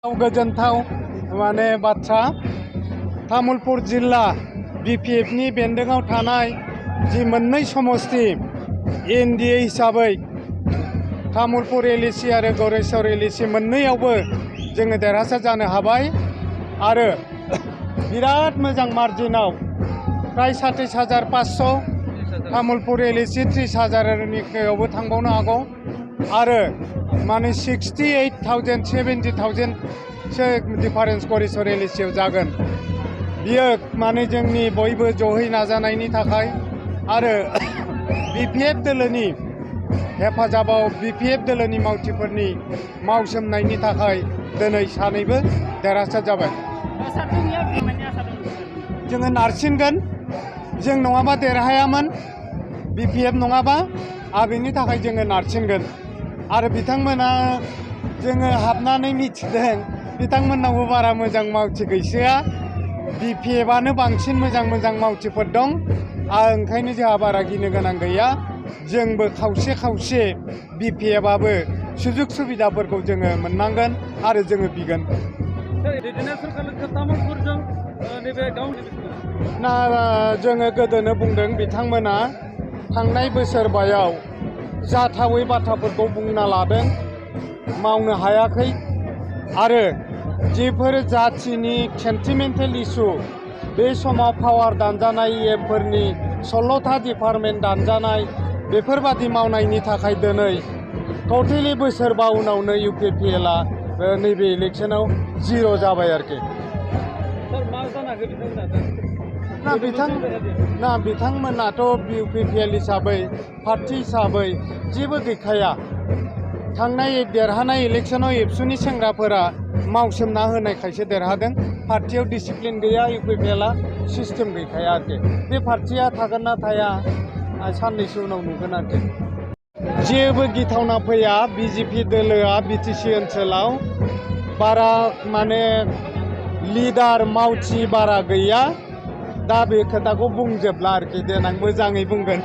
गोजोनथाव माने बाथ्रा तामुलपुर जिल्ला बिपिएफनि बेन्दोङाव थानाय जि मोननै समस्ति एनडिए हिसाबै तामुलपुर एलएसि आरो गरेस्वर एलएसि मोननैयावबो जोङो देरहासार जानो हाबाय आरो बिराद मोजां मार्जिनाव प्राय 27,500 तामुलपुर एलएसि 30,000नियावबो थांबावनो हागौ आरो माने 68,000 70,000 सो डिफारेन्स गरेस्वर एलएसियाव जागोन। बियो माने जोंनि बयबो जहै नाजानायनि थाखाय आरो बिपिएफ दोलोनि हेफाजाबाव बिपिएफ दोलोनि मावथिफोरनि मावसोमनायनि थाखाय दिनै सानैबो देरहासार जाबाय। जोङो नारसिनगोन, जों नङाबा देरहायामोन, बिपिएफ नङाबा बेनि थाखाय जोङो नारसिनगोन आरो बिथांमोना जोङो हाबनानै मिथिदों बिथांमोननावबो बारा मोजां मावथि गैसोआ, बिपिएफआनो बांसिन मोजां मावथिफोर दं। ओंखायनो जोंहा बारा गिनो गोनां गैया। जोंबो खावसे खावसे बिपिएफआबो सुजुग सुबिदाफोरखौ जोङो मोननांगोन आरो जोङो बिगोन। ना जोङो गोदोनो बुंदों बिथांमोना थांनाय बोसोरबायाव जाथावै बाथ्राफोरखौ बुंना लादों, मावनो हायाखै आरो जिफोर जाथिनि सेन्टिमेन्टेल इसु बे समाव पावार दानजानाय एमफोरनि 16था डिपार्टमेन्ट दानजानाय बेफोरबादि मावनायनि थाखाय दिनै टटेलि बोसोरबा उनावनो इउपिपिएलआ नैबे इलेक्सनाव जिर' जाबाय आरोखि। बिथांमोनाथ' इउपिपिएल हिसाबै पार्टि हिसाबै जेबो गैखाया। थांनाय देरहानाय इलेक्सनाव एबसुनि सेंग्राफोरा मावसोमना होनायखायसो देरहादों। पार्टियाव डिसिप्लिन गैया, इउपिपिएलआ सिस्टेम गैखाया आरोखि। बे पार्टिया थागोन ना थाया साननैसो उनाव नुगोन आरोखि। जेबो गिथावना फैया। बिजेपि दोलोआ बिटिसि ओनसोलाव बारा माने लिडार मावथि बारा गैया। दा बे खोथाखौ बुंजोबला आरोखि, देनां मोजाङै बुंगोन।